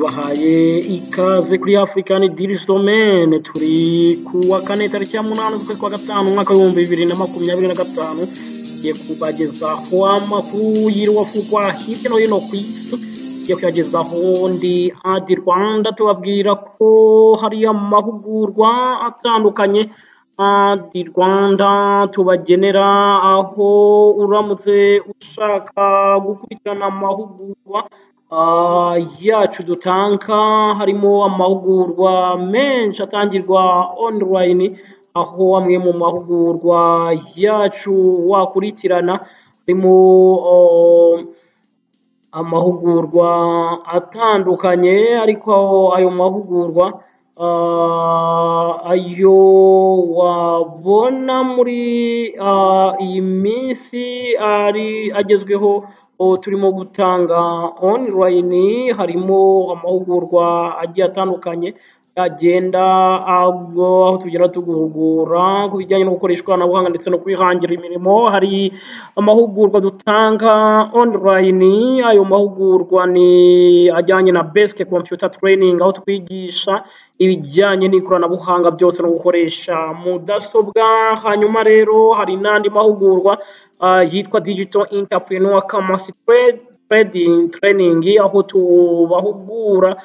Tubahaye ikaze kuri African Deals Domain. Turi ku wa kane, tariki ya 8 z'ukwezi kwa gatanu, umwaka w'2025. Tugiye kubagezaho amakuru yiriwe avugwa hirya no hino ku isi. Tugiye kuyagezaho ndi Adi Rwanda. Tubabwira ko hari amahugurwa atandukanye Adi Rwanda tubagenera, aho uramutse ushaka gukurikirana amahugurwa yacu dutanga, harimo amahugurwa menshi atangirwa online, aho amwe mu mahugurwa yacu wakurikirana harimo amahugurwa atandukanye. Ariko ayo mahugurwa, ayo wabona muri iyi minsi ari agezweho turimo gutanga online, harimo amahugurwa agiye atandukanye agenda aho tugenda tuguhugura ku bijyanye no gukoresha ikoranabuhanga ndetse no kwihangira imirimo. Hari amahugurwa dutanga online. Ayo mahugurwa ni ajyanye na basic computer training, aho twigisha ibijyanye n'ikoranabuhanga byose no gukoresha mudasobwa. Hanyuma rero hari n'andi mahugurwa yitwa digital entrepreneur commerce trading training, aho tubahugura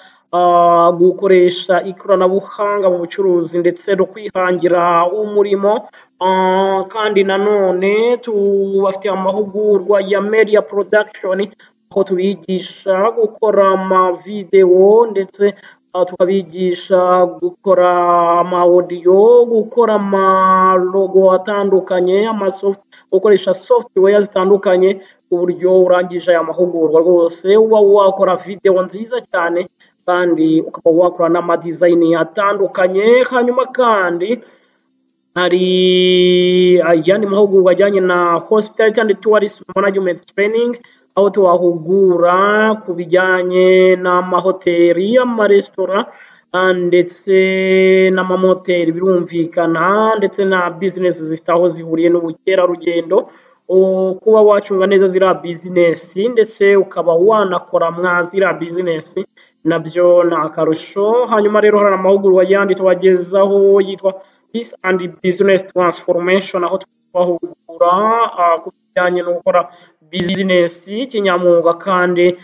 gukoresha ikoranabuhanga mu bucuruzi ndetse no kwihangira umurimo. Kandi nanone tubafitiye amahugurwa ya media production, aho tubigisha gukora amavidewo, ndetse tukabigisha gukora ama audio, gukora amalogo atandukanye, gukoresha software zitandukanye, ku buryo urangije aya mahugurwa rwose uba wakora videwo nziza cyane, kandi ukaba wakora n'amadizayini atandukanye. Hanyuma kandi hari ayandi mahugurwa ajyanye na hospitality and tourism management training, aho tubahugura ku bijyanye n'amahoteli, amaresitora ndetse n'amamoteri birumvikana, ndetse na bizinesi zifite aho zihuriye n'ubukerarugendo, kuba wacunga neza ziriya bizinesi ndetse ukaba wanakora mwa ziriya bizinesi nabyo ni akarusho. Hanyuma rero hari amahugurwa yandi tubagezaho yitwa Peace and Business Transformation, aho tubahugura ku bijyanye no gukora bizinesi kinyamwuga, kandi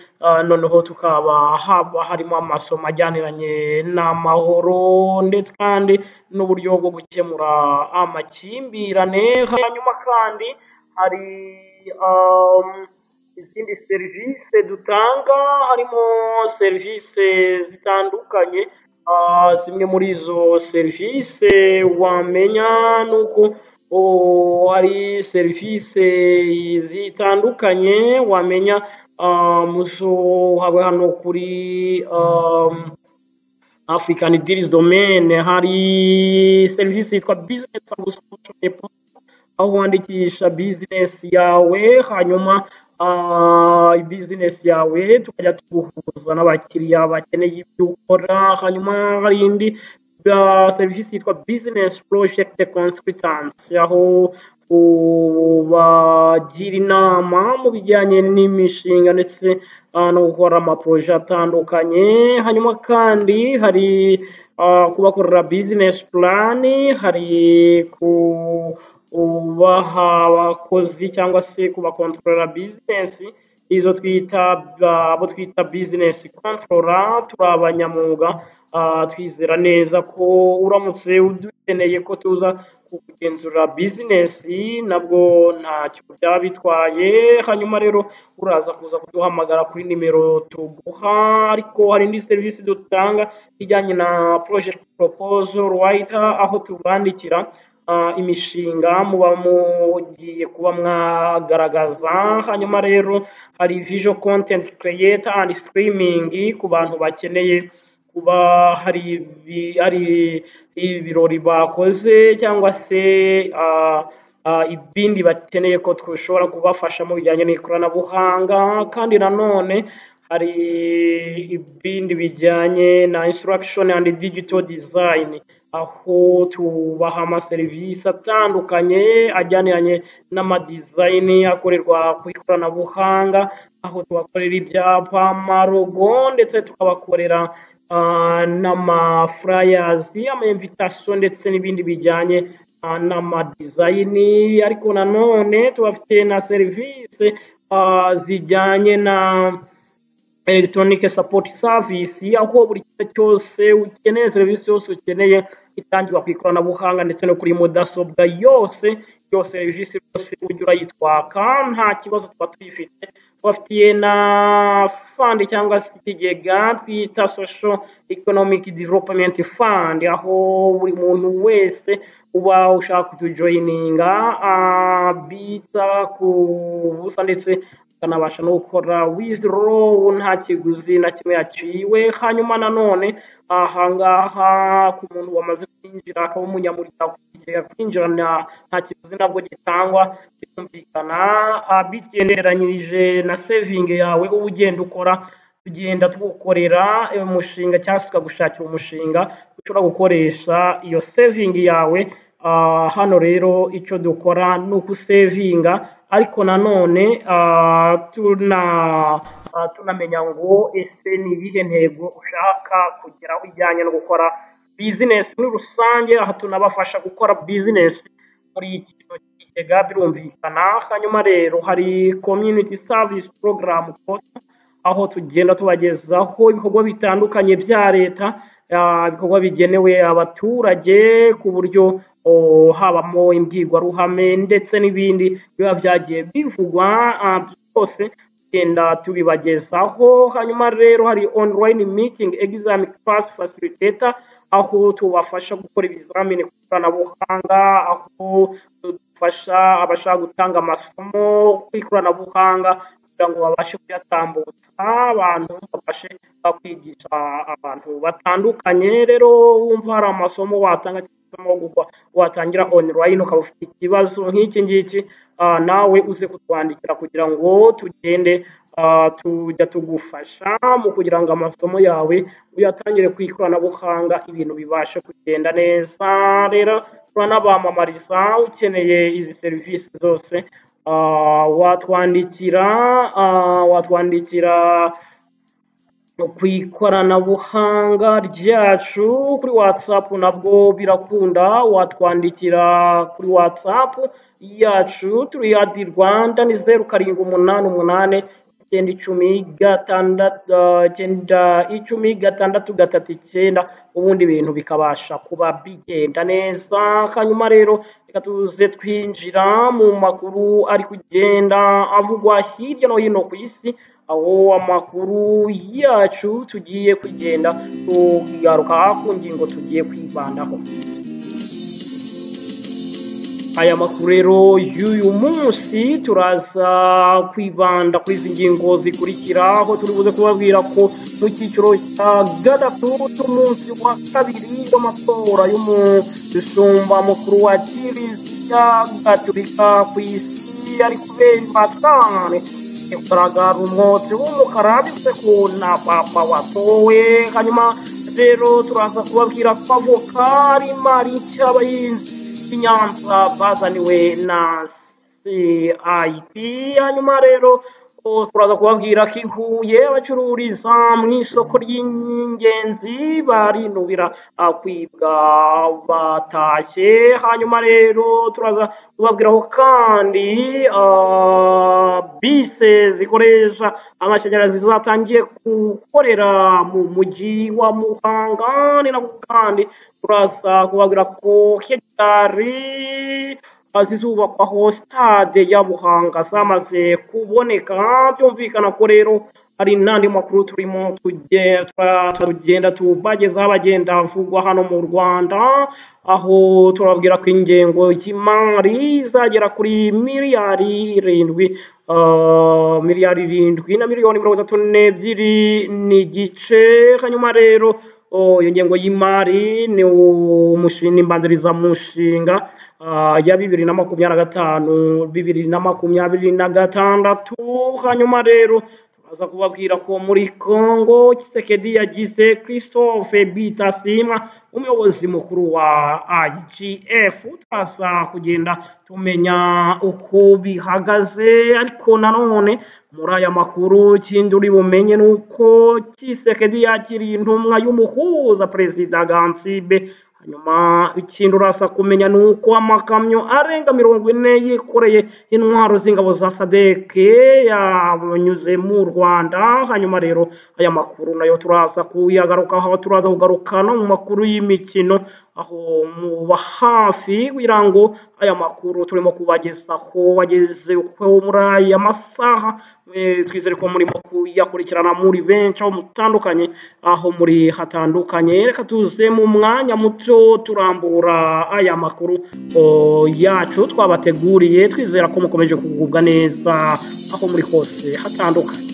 noneho tukaba haba harimo amasomo ajyaniranye n'amahoro ndetse kandi n'uburyo bwo gukemura amakimbirane. Hanyuma kandi hari izindi serivisi dutanga, harimo serivisi zitandukanye. Zimwe muri izo serivisi wamenya ni uko hari serivisi zitandukanye wamenya muzo haba hano kuri African Deals Domain. Hari serivisi yitwa business subscription, aho wandikisha bizinesi yawe, hanyuma bizinesi yawe tukajya tuguhuza n'abakiriya bakeneye ibyo ukora. Hanyuma hari indi serivisi yitwa business project consultants, aho ubagira inama mu bijyanye n'imishinga ndetse no gukora amaporoje atandukanye. Hanyuma kandi hari kubakorera business plan, hari kubaha abakozi cyangwa se kubakontorora bizinesi, izo twita abo twita business controller. Turi abanyamwuga, twizera neza ko uramutse udukeneye ko tuza kugenzura bizinesi nabwo ntacyo byaba bitwaye. Hanyuma rero uraza kuza kuduhamagara kuri nimero tuguha. Ariko hari indi serivisi dutanga ijyanye na project proposal writer, aho tubandikira imishinga muba mugiye kuba mwagaragaza. Hanyuma rero hari visual content creator and streaming, ku bantu bakeneye kuba hari ibirori bakoze cyangwa se ibindi bakeneye ko dushobora kubafasha mu bijyanye n'ikoranabuhanga. Kandi nanone hari ibindi bijyanye na instruction and digital design, aho tubaha amaserivisi atandukanye ajyaniranye n'amadizayini akorerwa ku ikoranabuhanga. aho tubakorera ibyapa, amarogo, ndetse tukabakorera n'amaflyers, ama invitation, ndetse n'ibindi bijyanye n'amadesign. Ariko nanone tubafite na serivisi zijyanye na electronic support service, aho buri kimwe cyose ukeneye, serivisi yose ukeneye itangirwa ku ikoranabuhanga ndetse no kuri mudasobwa yose. Iyo serivisi yose ujya urayitwaka nta kibazo, tuba tuyifite. Tubafitiye na fund cyangwa se ikigega twita Social Economic Development Fund, aho buri muntu wese uba ushaka kutujoininga abitsa ku busa, ndetse akanabasha no gukora withdraw nta kiguzi na kimwe yaciwe. Hanyuma nanone ahangaha ku muntu wamaze kwinjira akaba umunyamuryango, kwinjira nta kiguzi nabwo gitangwa. Birumvikana bigenderanyije na saving yawe uba ugenda ukora, tugenda tugukorera umushinga cyangwa se tukagushakira umushinga ushobora gukoresha iyo saving yawe. Hano rero icyo dukora ni ukusavinga, ariko nanone tunamenya ngo ese ni iyihe ntego ushaka kugeraho ijyanye no gukora business muri rusange. Aha tunabafasha gukora business muri kino kigega, birumvikana. Hanyuma rero hari community service program, aho tugenda tubagezaho ibikorwa bitandukanye bya leta, ibikorwa bigenewe abaturage, ku buryo habamo imbwirwaruhame ndetse n'ibindi biba byagiye bivugwa byose tugenda tubibagezaho. Hanyuma rero hari online meeting exam class facilitator, aho tubafasha gukora ibizamini ku ikoranabuhanga, aho dufasha abashaka gutanga amasomo ku ikoranabuhanga kugira ngo babashe kuyatambutsa, abantu babashe kwigisha abantu batandukanye. Rero wumva hari amasomo watanga cyangwa watangira online, ukaba ufite ikibazo nk'iki ngiki, nawe uze kutwandikira kugira ngo tugende tujya tugufasha mu kugira ngo amasomo yawe uyatangire ku ikoranabuhanga, ibintu bibashe kugenda neza. Rero turanabamamariza, ukeneye izi serivisi zose watwandikira ku ikoranabuhanga ryacu, kuri WhatsApp nabwo birakunda, watwandikira kuri WhatsApp yacu. Turi Adi Rwanda, ni 0788 910 6 910 639, ubundi ibintu bikabasha kuba bigenda neza. Hanyuma rero reka tuze twinjira mu makuru ari kugenda avugwa hirya no hino ku isi, aho amakuru yacu tugiye kugenda tugaruka ku ngingo tugiye kwibandaho. Aya makuru rero y'uyu munsi turaza kwibanda kuri izi ngingo zikurikira, aho turi buze kubabwira ko mu cyiciro cya gatatu cy'umunsi wa kabiri w'amatora y'umushumba mukuru wa Kiliziya Gatolika ku isi ari kubera i Vatikani, kugaragara umwotsi w'umukara, bivuze ko na papa watowe. Hanyuma rero turaza kubabwira ko avoka ari imari nshya abahinzi b'i Nyanza bazaniwe na CIP. Hanyuma rero turaza kubabwira ko i Huye abacururiza mu isoko ry'ingenzi barinubira kwibwa batashye. Hanyuma rero turaza kubabwiraho kandi bisi zikoresha amashanyarazi zatangiye gukorera mu mujyi wa Muhanga. Ni nako kandi turaza kubabwira ko hegitari zizubakwaho stade ya Muhanga zamaze kuboneka. Byumvikana ko rero hari n'andi makuru turimo tugenda tubagezaho abagenda avugwa hano mu Rwanda, aho turababwira ko ingengo y'imari izagera kuri miliyari 7, miliyari 7 na miliyoni 32.5. Hanyuma rero iyo ngengo y'imari ni imbanzirizamushinga ya 2025, 2026. Hanyuma rero turaza kubabwira ko muri Congo Tshisekedi yagize Christophe Bitasimwa umuyobozi mukuru wa IGF. Turaza kugenda tumenya uko bihagaze, ariko nanone muri aya makuru ikindi uri bumenye ni uko Tshisekedi yakiriye intumwa y'umuhuza Perezida Gansibe. Hanyuma ikindi urasa kumenya ni uko amakamyo arenga 40 yikoreye intwaro z'ingabo za SADC yanyuze mu Rwanda. Hanyuma rero aya makuru nayo turaza kuyagarukaho, turaza kugaruka no mu makuru y'imikino aho muba hafi kugira ngo aya makuru turimo kubagezaho bageze uko muri aya masaha. Twizere ko murimo kuyakurikirana muri benshi aho mutandukanye, aho muri hatandukanye. Reka tuze mu mwanya muto turambura aya makuru yacu twabateguriye, twizera ko mukomeje kugubwa neza aho muri hose hatandukanye.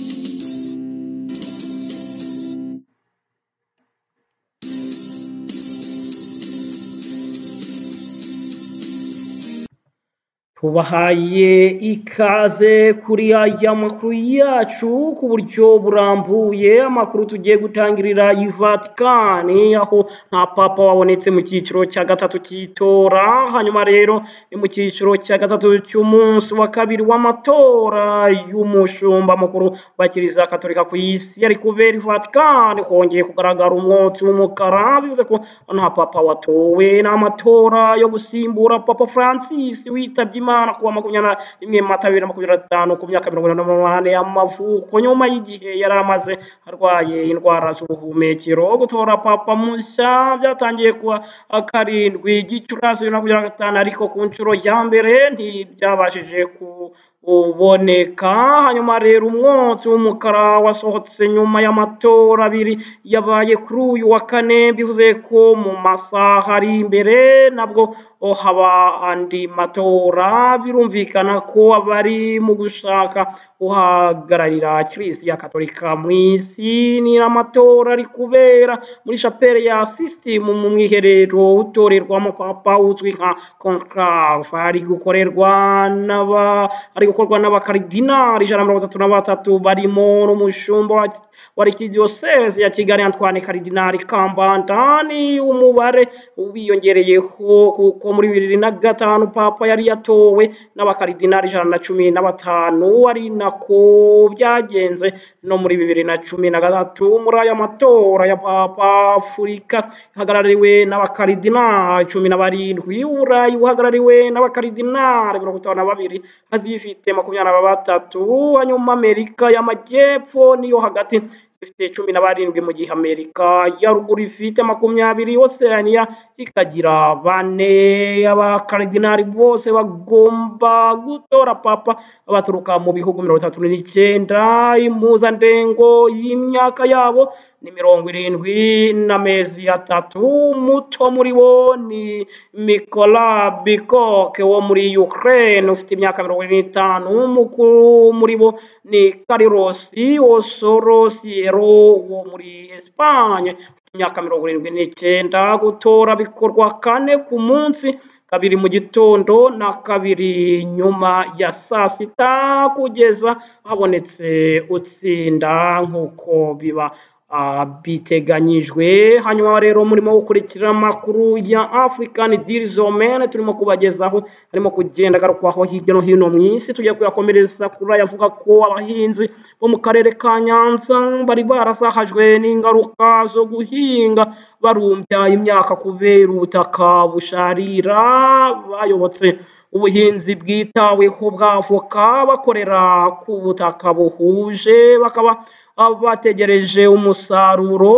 Tubahaye ikaze kuri aya makuru yacu ku buryo burambuye. Amakuru tugiye gutangirira i Vatikani, aho nta papa wabonetse mu cyiciro cya gatatu cy'itora. Hanyuma rero ni mu cyiciro cya gatatu cy'umunsi wa kabiri w'amatora y'umushumba mukuru wa Kiliziya Katolika ku isi yari kubera i Vatikani. Hongeye kugaragara umwotsi w'umukara, bivuze ko nta papa watowe. Ni amatora yo gusimbura Papa Francis witabye Imana kuwa 21 Mata 2025 ku myaka 48 y'amavuko, nyuma y'igihe yari amaze arwaye indwara z'ubuhumekero. Gutora papa mushya byatangiye kuwa 7 Gicurasi 2025, ariko ku nshuro ya mbere ntibyabashije kuboneka. Hanyuma rero umwotsi w'umukara wasohotse nyuma y'amatora abiri yabaye kuri uyu wa kane, bivuze ko mu masaha ari imbere nabwo haba andi matora. Birumvikana ko abari mu gushaka uhagararira Kiliziya Katolika mu isi. Ni amatora ari kubera muri chapelle ya Sistine mu mwiherero utorerwamo papa uzwi nka conclave, ari gukorwa n'abakaridinari 133 barimo n'umushumba wa Archdiocese ya Kigali Antoine Karidinali Kambanda. Ni umubare wiyongereyeho kuko muri 2005 papa yari yatowe n'abakaridinari 115, ari nako byagenze no muri 2013. Muri aya matora ya papa, Afurika ihagarariwe n'abakaridinari 17, Uburayi buhagarariwe n'abakaridinari 52, Aziya ifite 23, hanyuma Amerika y'Amajyepfo niyo hagati ifite 17, mu gihe Amerika ya ruguru ifite 20, Oceania ikagira 4. Abakaridinari bose bagomba gutora papa baturuka mu bihugu 39. Impuzandengo y'imyaka yabo ni 70 n'amezi 3. Muto muri bo ni Mikola Bikok wo muri Ukraine ufite imyaka 45. Mukuru muri bo ni Carlos Osoro Sierro wo muri Espagne ufite imyaka 79. Gutora bikorwa 4 ku munsi, 2 mu gitondo na 2 nyuma ya saa sita, kugeza habonetse utsinda nk'uko biba biteganyijwe. Hanyuma rero murimo gukurikira amakuru ya African Deals turimo kubagezaho, harimo kugenda agarukwaho hirya no hino mu isi. Tugiye kuyakomereza kuri aya avuga ko abahinzi bo mu karere ka Nyanza bari barasahajwe n'ingaruka zo guhinga barumbya imyaka kubera ubutaka busharira, bayobotse ubuhinzi bwitaweho bwa avoka bakorera ku butaka buhuje, bakaba bategereje umusaruro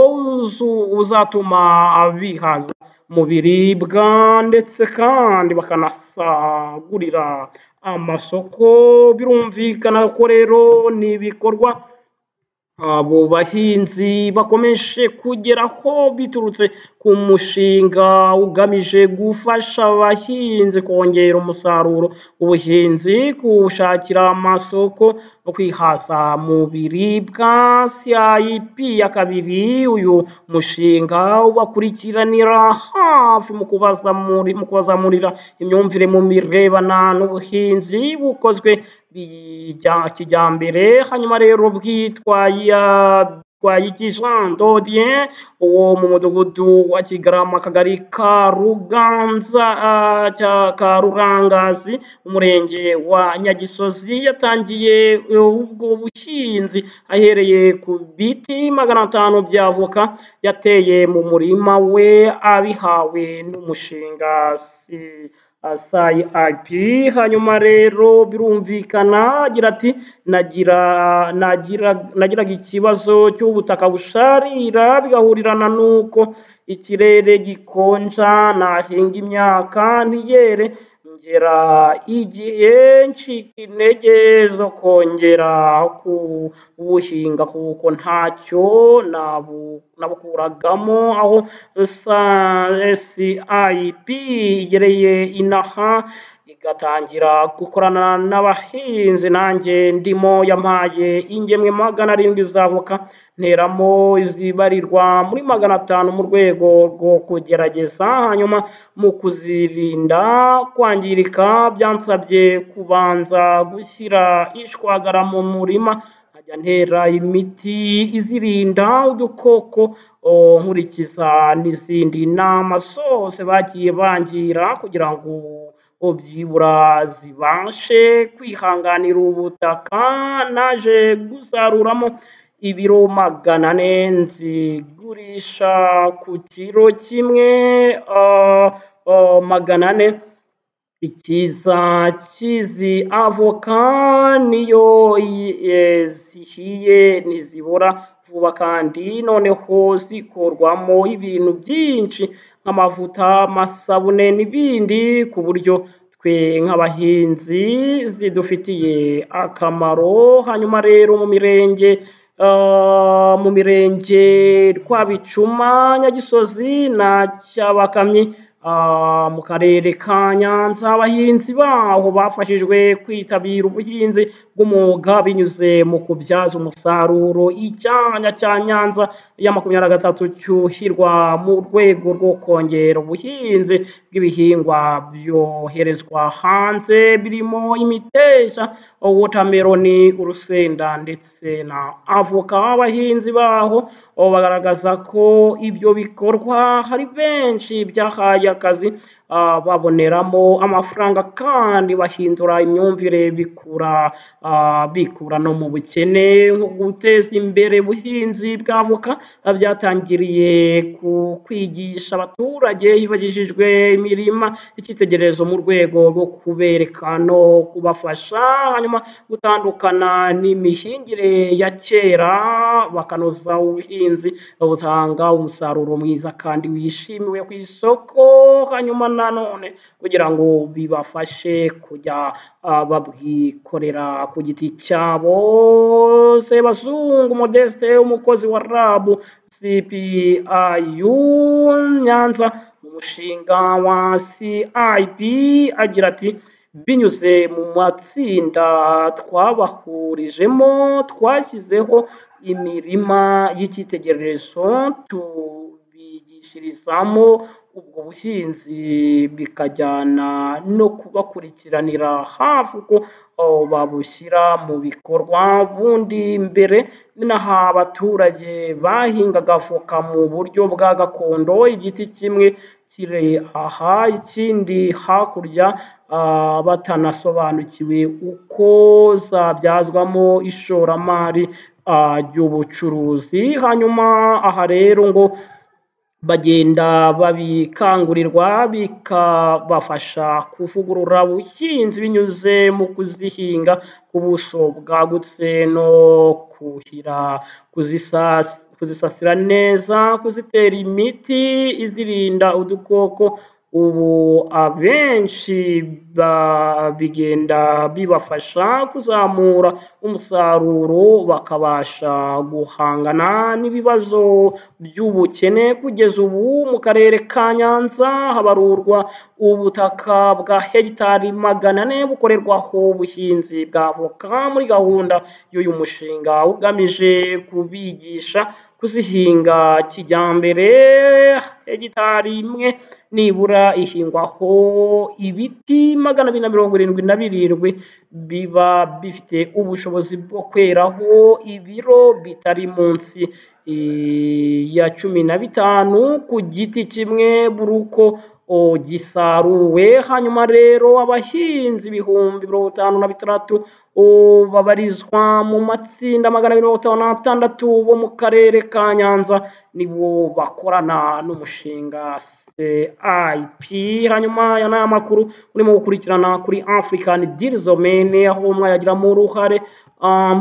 uzatuma bihaza mu biribwa ndetse kandi bakanasagurira amasoko. Birumvikana ko rero ni ibikorwa abo bahinzi bakomeje kugeraho biturutse ku mushinga ugamije gufasha abahinzi kongera umusaruro ubuhinzi, kuwushakira amasoko no kwihaza mu biribwa. CIP ya kabiri, uyu mushinga ubakurikiranira hafi mu kubazamurira imyumvire mu mirebana n'ubuhinzi bukozwe kijyambere. Hanyuma rero bwitwa ya Bitwayiki Jean Dodien wo mu mudugudu wa Kigarama, akagari ka Ruganza, ka Rurangazi, umurenge wa Nyagisozi, yatangiye ubwo buhinzi ahereye ku biti 500 by'avoka yateye mu murima we abihawe n'umushinga CIP. Hanyuma rero birumvikana agira ati nagiraga ikibazo cy'ubutaka busharira bigahurirana n'uko ikirere gikonja, nahinga imyaka ntiyere, ngera igihe ncika intege zo kongera kubuhinga kuko ntacyo nabukuragamo. Aho CIP igereye inaha igatangira gukorana n'abahinzi, nanjye ndimo, yampaye ingemwe 700 z'avoka, nteramo izibarirwa muri 500 mu rwego rwo kugerageza. Hanyuma mu kuzirinda kwangirika byansabye kubanza gushyira ishwagara mu murima, nkajya ntera imiti izirinda udukoko, nkurikiza n'izindi nama zose bagiye bangira kugira ngo byibura zibashe kwihanganira ubutaka. Naje gusaruramo ibiro 400 nzigurisha ku kiro kimwe 400. Ikiza cy'izi avoka niyo zihiye ntizibora vuba, kandi noneho zikorwamo ibintu byinshi nk'amavuta, amasabune n'ibindi, ku buryo twe nk'abahinzi zidufitiye akamaro. Hanyuma rero mu mirenge Rwabicuma, Nyagisozi na Cyabakamyi mu karere ka Nyanza, abahinzi baho bafashijwe kwitabira ubuhinzi bw'umwuga binyuze mu kubyaza umusaruro icyanya cya Nyanza ya 23 cyuhirwa mu rwego rwo kongera ubuhinzi bw'ibihingwa byoherezwa hanze birimo imiteja, watermelon, urusenda ndetse na avoka. Abahinzi baho bagaragaza ko ibyo bikorwa hari benshi byahaye akazi, baboneramo amafaranga kandi bahindura imyumvire, bikura no mu bukene. Nko guteza imbere ubuhinzi bw'avoka byatangiriye ku kwigisha abaturage hifashishijwe imirima y'icyitegererezo mu rwego rwo kubereka no kubafasha hanyuma gutandukana n'imihingire ya kera, bakanoza ubuhinzi butanga umusaruro mwiza kandi wishimiwe ku isoko. Hanyuma nanone kugira ngo bibafashe kujya babwikorera ku giti cyabo. Sebazungu Modeste, umukozi wa RAB CPIU Nyanza mu mushinga wa CIP, agira ati binyuze mu matsinda twabahurijemo twashyizeho imirima y'icyitegererezo tubigishirizamo ubwo buhinzi, bikajyana no kubakurikiranira hafi uko babushyira mu bikorwa. Bundi mbere n'aha abaturage bahingaga avoka mu buryo bwa gakondo, igiti kimwe kiri aha ikindi hakurya, batanasobanukiwe uko zabyazwamo ishoramari ry'ubucuruzi. Hanyuma aha rero ngo bagenda babikangurirwa, bikabafasha kuvugurura ubuhinzi binyuze mu kuzihinga ku buso bwagutse no kuhira, kuzisasira neza, kuzitera imiti izirinda udukoko. Ubu abenshi bigenda bibafasha kuzamura umusaruro, bakabasha guhangana n'ibibazo by'ubukene. Kugeza ubu mu karere ka Nyanza habarurwa ubutaka bwa hegitari 400 bukorerwaho ubuhinzi bwa avoka muri gahunda y'uyu mushinga ugamije kubigisha kuzihinga kijyambere. Hegitari imwe nibura ihingwaho ibiti 277 biba bifite ubushobozi bwo kweraho ibiro bitari munsi ya 15 ku giti kimwe buri uko gisaruwe. Hanyuma rero abahinzi 56,000 babarizwa mu matsinda 256 bo mu karere ka Nyanza nibo bakorana n'umushinga CIP. Hanyuma aya ni amakuru urimo gukurikirana kuri African Deals Domain, aho mwayagiramo uruhare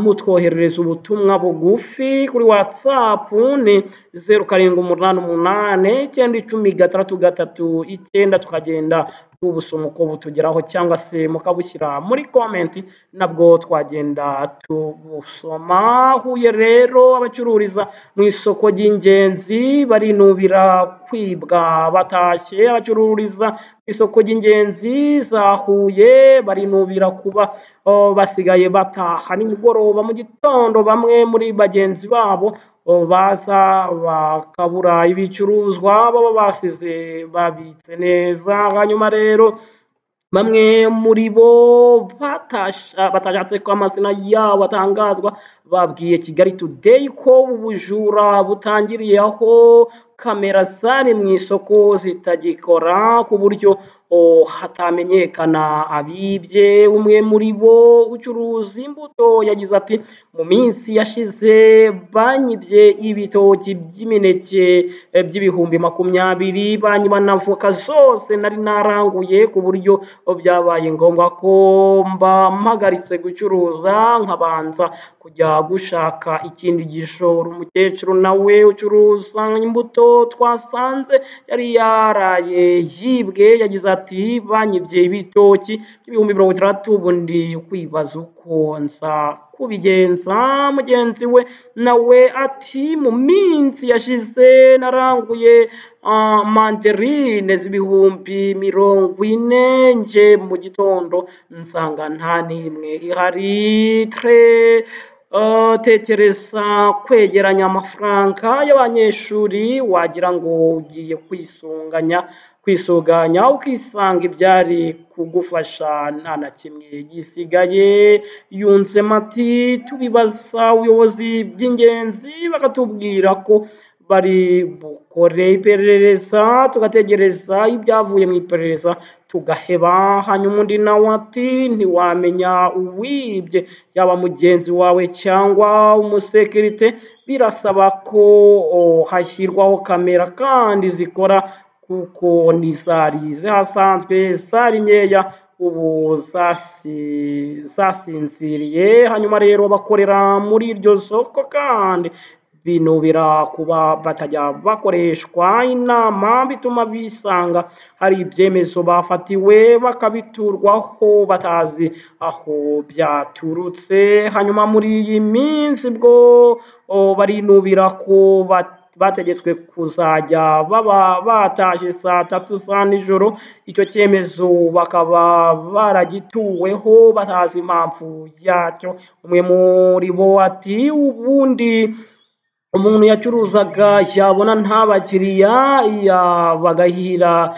mutwoherereza ubutumwa bugufi kuri WhatsApp ni 0788 910 639, tukagenda tubusoma uko butugeraho cyangwa se mukabushyira muri comment nabwo twagenda tubusoma. Huye rero abacururiza mu isoko ry'ingenzi barinubira kwibwa batashye. Abacururiza mu isoko ry'ingenzi za Huye barinubira kuba basigaye bataha nimugoroba mu gitondo, bamwe muri bagenzi babo baza bakabura ibicuruzwa baba basize babitse neza. Hanyuma rero bamwe muri bo batashatse ko amazina yabo atangazwa babwiye Kigali Today ko ubujura butangiriye aho kamera zari mu isoko zitagikora ku buryo hatamenyekana abibye. Umwe muri bo ucuruza imbuto yagize ati: mu minsi yashize banyibye ibitoki by'imineke by'20,000, banyiba na voka zose nari naranguye, ku buryo byabaye ngombwa ko mba mpagaritse gucuruza nkabanza kujya gushaka ikindi gishoro. Umukecuru nawe ucuruza imbuto twasanze yari yaraye yibwe yagize ati: banyibye ibitoki by'60,000, ubu ndi kwibaza uko nza kubigenza. Mugenzi we nawe ati: mu minsi yashize naranguye manderine z'40,000, nje mu gitondo nsanga nta n'imwe ihari. Tekereza kwegeranya amafaranga y'abanyeshuri wagira ngo ugiye kwisuganya ukisanga ibyari kugufasha nta na kimwe gisigaye. Yunzemo ati: tubibaza ubuyobozi bw'ingenzi bakatubwira ko bari bukore iperereza, tugategereza ibyavuye mu iperereza tugaheba. Hanyuma undi nawe ati: ntiwamenya uwibye, yaba mugenzi wawe cyangwa umusekirite, birasaba ko hashyirwaho kamera kandi zikora, kuko n'izari zihasanzwe zari nkeya ubu zasinziriye. Hanyuma rero bakorera muri iryo soko kandi binubira kuba batajya bakoreshwa inama, bituma bisanga hari ibyemezo bafatiwe bakabiturwaho batazi aho byaturutse. Hanyuma muri iyi minsi bwo barinubira ko bategetswe kuzajya baba batashye saa 3 za nijoro, icyo cyemezo bakaba baragituweho batazi impamvu yacyo. Umwe muri bo ati: ubundi umuntu yacuruzaga yabona nta bakiriya bagahira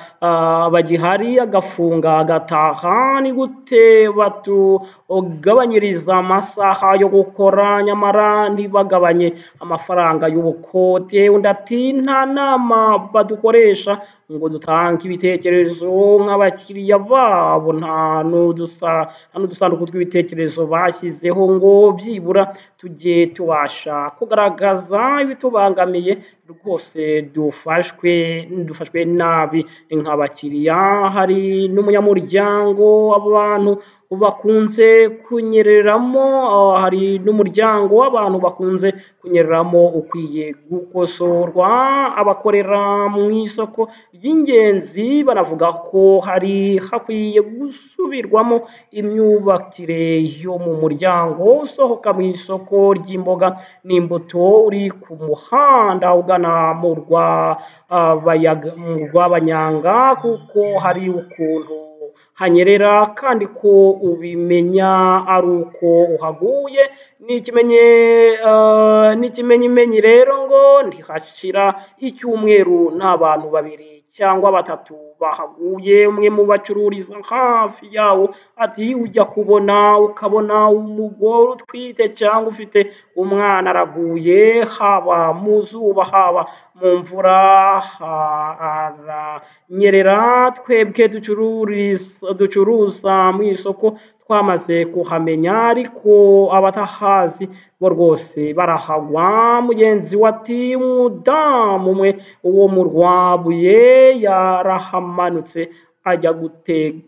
bagihari agafunga agataha. Ni gute batugabanyiriza amasaha yo gukora nyamara ntibagabanye amafaranga y'ubukode? Undi ati: nta nama badukoresha ngo dutange ibitekerezo nk'abakiriya babo, nta n'udusanduku tw'ibitekerezo bashyizeho ngo byibura tujye tubasha kugaragaza ibitubangamiye, rwose dufashwe nabi nk'abakiriya. Hari n'umunyamuryango abantu bakunze kunyereramo, hari n'umuryango w'abantu bakunze kunyereramo ukwiye gukosorwa. Abakorera mu isoko ry'ingenzi banavuga ko hari hakwiye gusubirwamo imyubakire yo mu muryango usohoka mu isoko ry'imboga n'imbuto uri ku muhanda ugana mu Rwabanyanga, kuko hari ukuntu hanyerera kandi ko ubimenya ari uko uhaguye. N'ikimenyimenyi rero ngo ntihashira icyumweru nta bantu babiri cyangwa batatu bahaguye. Umwe mu bacururiza hafi yawo ati ujya kubona ukabona umugore utwite cyangwa ufite umwana araguye, haba mu zuba haba mu mvura aranyerera. Twebwe ducuruza mu isoko twamaze kuhamenya, ariko abatahazi bo rwose barahagwa. Mugenzi we ati umudamu umwe wo mu Rwabuye yarahamanutse ajya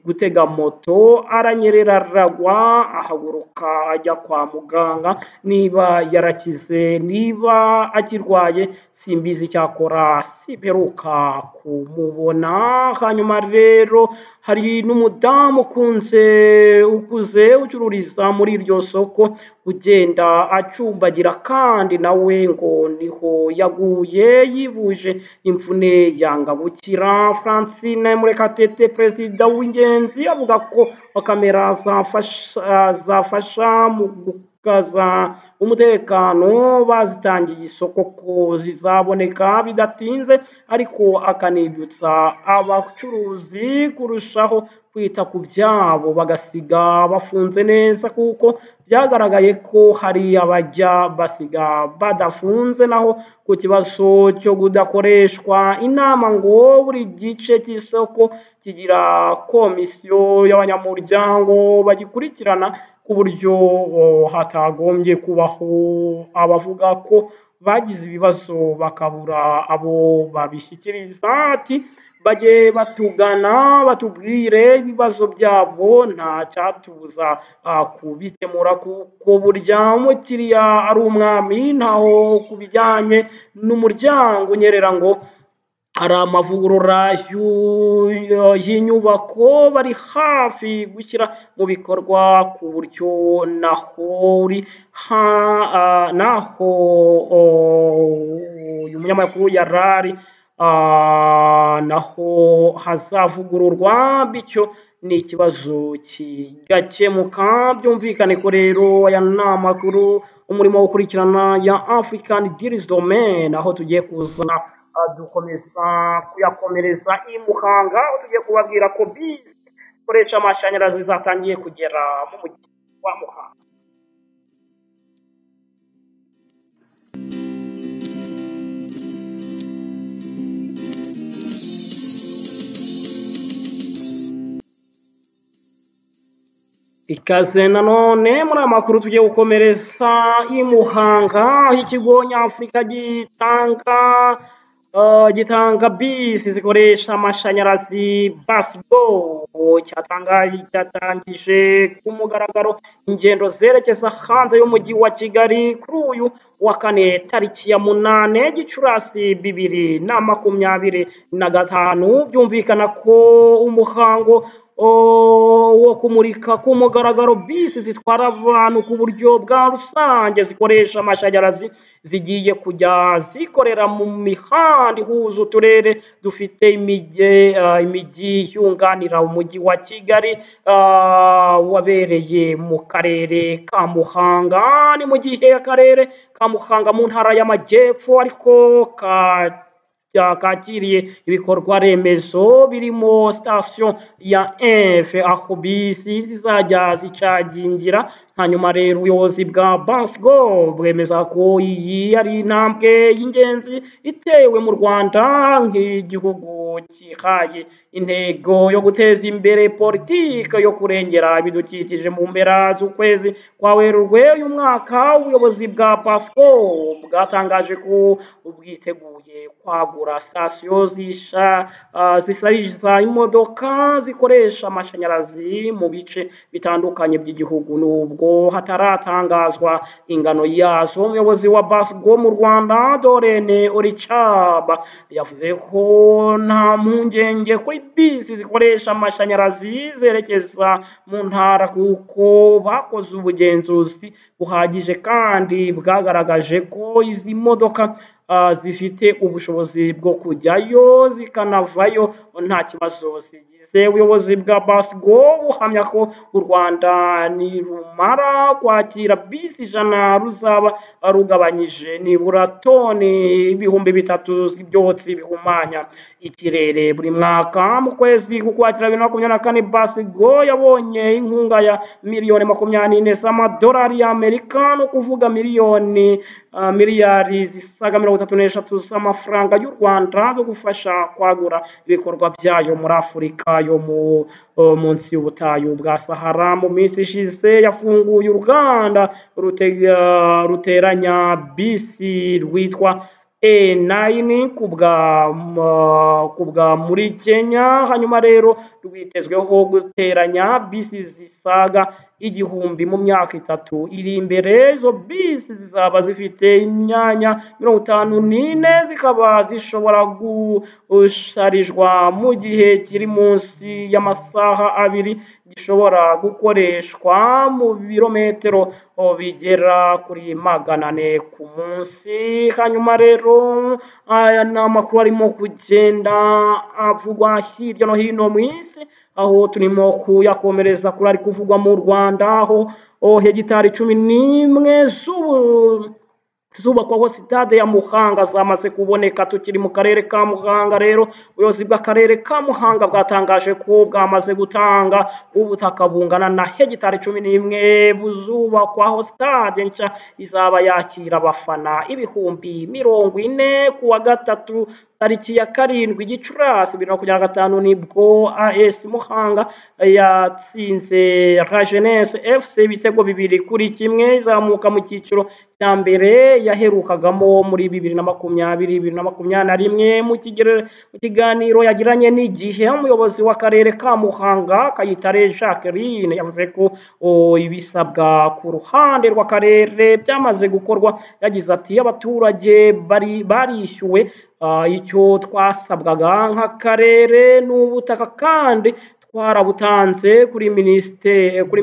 gutega moto aranyerera aragwa, ahaguruka ajya kwa muganga. Niba yarakize niba akirwaye simbizi, icyakora simperuka kumubona. Hanyuma rero hari n'umudamu ukuze ucururiza muri iryo soko ugenda acumbagira, kandi nawe ngo niho yaguye yivuje imvune yanga gukira. Francine Murekatete perezida w'Ingenzi avuga ko kamera zafasha mu gukaza umutekano bazitangiye isoko ko zizaboneka bidatinze, ariko akanibutsa abacuruzi kurushaho kwita ku byabo bagasiga bafunze neza, kuko byagaragaye ko hari abajya basiga badafunze. Naho ku kibazo cyo kudakoreshwa inama, ngo buri gice cy'isoko kigira komisiyo y'abanyamuryango bagikurikirana, ku buryo hatagombye kubaho abavuga ko bagize ibibazo bakabura abo babishyikiriza. Ati bajye batugana batubwire ibibazo byabo, nta cyatubuza kubikemura, kuko burya umukiriya ari umwami. Ntaho ku bijyanye n'umuryango unyerera ngo hari amavugurura y'inyubako bari hafi gushyira mu bikorwa, ku buryo naho uyu munyamakuru yarari naho hazavugururwa, bityo ni ikibazo kigakemuka. Byumvikane ko rero aya ni amakuru umurimo wo gukurikirana ya African Deals Domain, aho tugiye kuzana dukomeza kuyakomereza i Muhanga, aho tugiye kubabwira ko bisi zikoresha amashanyarazi zatangiye kugera mu mujyi wa Muhanga. Ikaze nanone muri aya makuru tugiye gukomereza i Muhanga, aho ikigo nyafurika gitanga bisi zikoresha amashanyarazi BasiGo cyatangije ku mugaragaro ingendo zerekeza hanze y'umujyi wa Kigali kuri uyu wa kane tariki ya 8 Gicurasi 2025. Byumvikana ko umuhango wo kumurika ku mugaragaro bisi zitwara abantu ku buryo bwa rusange zikoresha amashanyarazi zigiye kujya zikorera mu mihanda ihuza uturere dufite imijyi yunganira umujyi wa Kigali, wabereye mu karere ka Muhanga. Ni mu gihe akarere ka Muhanga mu ntara y'Amajyepfo ariko kakiriye ibikorwa remezo birimo sitasiyo ya F aho bisi zizajya zicagingira. Hanyuma rero ubuyobozi bwa BasiGo bwemeza ko iyi ari intambwe y'ingenzi itewe mu Rwanda nk'igihugu cyihaye intego yo guteza imbere politiki yo kurengera ibidukikije. Mu mpera z'ukwezi kwa Werurwe uyu mwaka, ubuyobozi bwa BasiGo bwatangaje ko bwiteguye kwagura sitasiyo zisariza imodoka zikoresha amashanyarazi mu bice bitandukanye by'igihugu, nubwo hataratangazwa ingano yazo. Umuyobozi wa BasiGo mu Rwanda Dorene Orichaba yavuze ko nta mpungenge ko bisi zikoresha amashanyarazi zerekeza mu ntara, kuko bakoze ubugenzuzi buhagije kandi bwagaragaje ko izi modoka zifite ubushobozi bwo kujyayo zikanavayo nta kibazo zigize. Ubuyobozi bwa BasiGo buhamya ko u Rwanda nirumara kwakira bisi 100 ruzaba rugabanyije nibura toni 3000 z'ibyotsi bihumanya ikirere buri mwaka. Mu kwezi k'Ukwakira 2024 BasiGo yabonye inkunga ya miliyoni 24 z'amadolari y'Amerika, no kuvuga miliyari zisaga 33 z'amafaranga y'u Rwanda zo gufasha kwagura ibikorwa byayo muri Afurika yo mu munsi y'ubutayu bwa Sahara. Mu minsi ishize yafunguye uruganda ruteranya bisi rwitwa E9 kubwa muri Kenya. Hanyuma rero rwitezweho guteranya bisi zisaga 1000 mu myaka 3 iri imbere. Izo bisi zizaba zifite imyanya 54, zikaba zishobora gusharijwa mu gihe kiri munsi y'amasaha 2, gishobora gukoreshwa mu birometero bigera kuri 400 ku munsi. Hanyuma rero aya ni amakuru arimo kugenda avugwa hirya no hino mu isi, aho turimo kuyakomereza kuri ari kuvugwa mu Rwanda, aho hegitari 11 zubakwaho sitade ya Muhanga zamaze kuboneka. Tukiri mu karere ka Muhanga rero, ubuyobozi bw'akarere ka Muhanga bwatangaje ko bwamaze gutanga ubutaka bungana na hegitari 11 buzubakwaho sitade nshya izaba yakira abafana 40,000 ku wa gatatu tariki ya 7 Gicurasi 2025, nibwo AS Muhanga yatsinze La Jeunesse FC ibitego 2-1, izamuka mu cyiciro cya mbere yaherukagamo muri 2020 2021. Mu kiganiro yagiranye n'Igihe, umuyobozi w'akarere ka Muhanga Kayitare Jacqueline yavuze ko ibisabwa ku ruhande rw'akarere byamaze gukorwa. Yagize ati abaturage barishyuwe, icyo twasabwaga nk'akarere ni ubutaka kandi twarabutanze kuri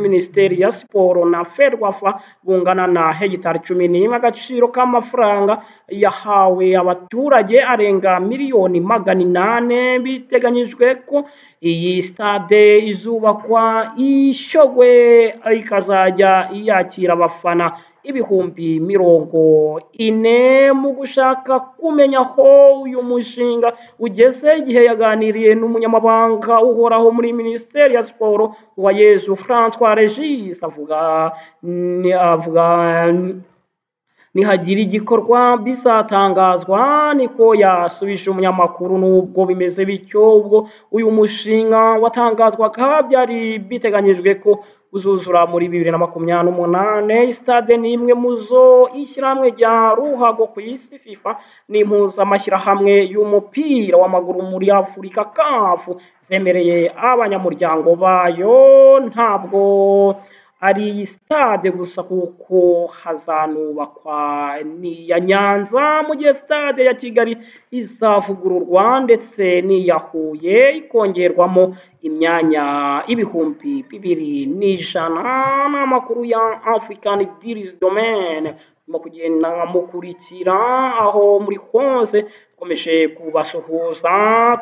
minisiteri ya siporo na Ferwafa bungana na hegitari 11. Agaciro k'amafaranga yahawe abaturage arenga miliyoni 800. Biteganyijwe ko iyi stade izubakwa i Shyogwe ikazajya yakira abafana 40,000. Mu gushaka kumenya aho uyu mushinga ugeze, igihe yaganiriye n'umunyamabanga uhoraho muri minisiteri ya siporo Uwayezu Francois Regis, avuga nihagira igikorwa bizatangazwa, niko yasubije umunyamakuru. Nubwo bimeze bityo, ubwo uyu mushinga watangazwaga byari biteganyijwe ko uzuzura muri 2028. Stade ni imwe mu zo ishyirahamwe rya ruhago ku isi FIFA n'impuzamashyirahamwe y'umupira w'amaguru muri Afurika CAF zemereye abanyamuryango bayo. Ntabwo ari iyi stade gusa kuko hazanubakwa n'iya Nyanza, mu gihe stade ya Kigali izavugururwa ndetse n'iya Huye ikongerwamo imyanya 2100. N'amakuru ya African Deals Domain mu kugenda mukurikira aho muri hose, dukomeje kubasuhuza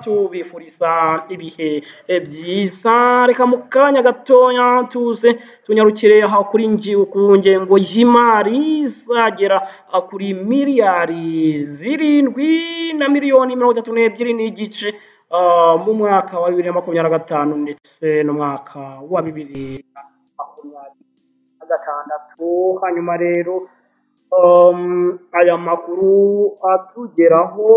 tubifuriza ibihe byiza. Reka mu kanya gatoya tuze tunyarukire aho kuri ku ngengo y'imari izagera kuri miliyari 7 na miliyoni 32.5 mu mwaka wa 2025 ndetse n'umwaka wa 2026. Hanyuma rero aya makuru atugeraho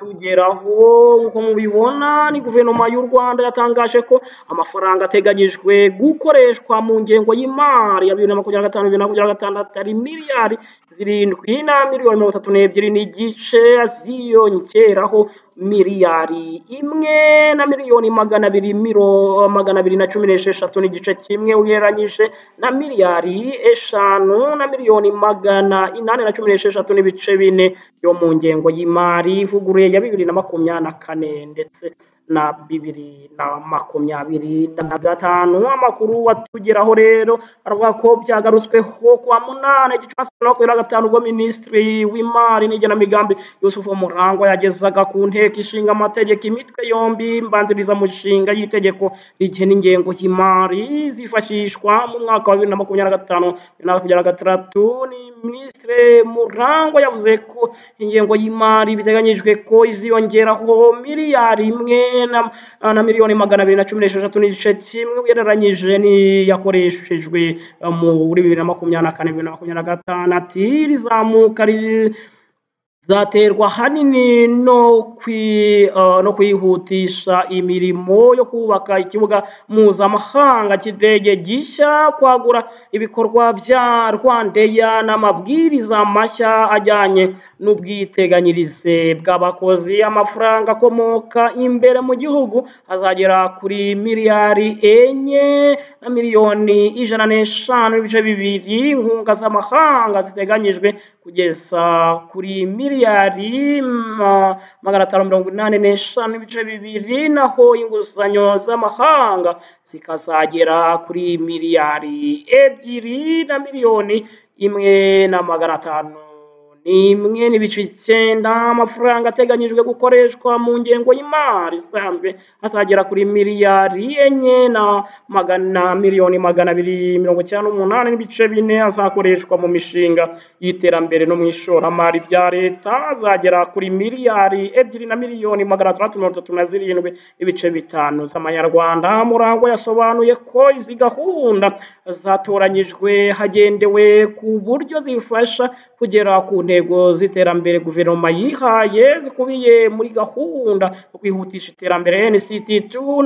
nk'uko mubibona ni guverinoma y'u Rwanda yatangaje ko amafaranga ateganyijwe gukoreshwa mu ngengo y'imari ya 2025 2026 ari miliyari 7 na miliyoni 32.5, ziyongeraho miliyari 1 na miliyoni 216.1 ugereranyije na miliyari 5 na miliyoni 816.4 yo mu ngengo y'imari ivuguruye ya 2024 ndetse na 2025. Amakuru atugeraho rero aravuga ko byagarutsweho kuwa 8 Gicurasi 2025 ubwo Minisitiri w'Imari n'Igenamigambi Yusufu Murangwa yagezaga ku nteko ishinga amategeko imitwe yombi mbanzirizamushinga y'itegeko rigena ingengo y'imari zifashishwa mu mwaka wa 2025 2026. Ni Minisitiri Murangwa yavuze ko ingengo y'imari biteganyijwe ko iziyongeraho miliyari 1 na miliyoni 216.1 ugereranyije n'iyakoreshejwe muri 2024 2025. Ati rizamuka zaterwa ahanini no kwihutisha imirimo yo kubaka ikibuga mpuzamahanga cy'indege gishya, kwagura ibikorwa bya RwandAir n'amabwiriza mashya ajyanye n'ubwiteganyirize bw'abakozi. Amafaranga akomoka imbere mu gihugu azagera kuri miliyari 4 na miliyoni 105.2. Inkunga z'amahanga ziteganyijwe kugeza kuri miliyari 585.2, naho inguzanyo z'amahanga zikazagera kuri miliyari 2 na miliyoni 1 na 501.9. Amafaranga ateganyijwe gukoreshwa mu ngengo y'imari isanzwe azagera kuri miliyari 4 na miliyoni 298.4, azakoreshwa mu mishinga y'iterambere no mu ishoramari bya leta azagera kuri miliyari 2 na miliyoni 637.5 z'amanyarwanda. Murangwa yasobanuye ko izi gahunda zatoranyijwe hagendewe ku buryo zifasha kugera ku ntego z'iterambere guverinoma yihaye zikubiye muri gahunda yo kwihutisha iterambere NCT2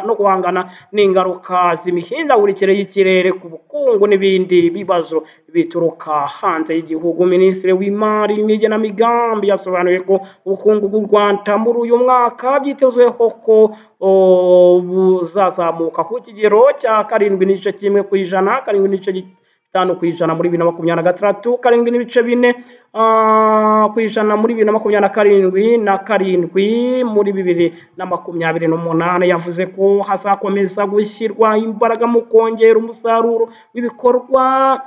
no guhangana n'ingaruka z'imihindagurikire y'ikirere ku bukungu n'ibindi bibazo bituruka hanze y'igihugu. Minisitiri w'Imari n'igenamigambi yasobanuye ko ubukungu bw'u Rwanda muri uyu mwaka byitezweho ko buzazamuka ku kigero cya 7.1%, 7.5% muri 2026, 7.4% muri 2027 na 7 muri 2028. Yavuze ko hazakomeza gushyirwa imbaraga mu kongera umusaruro w'ibikorwa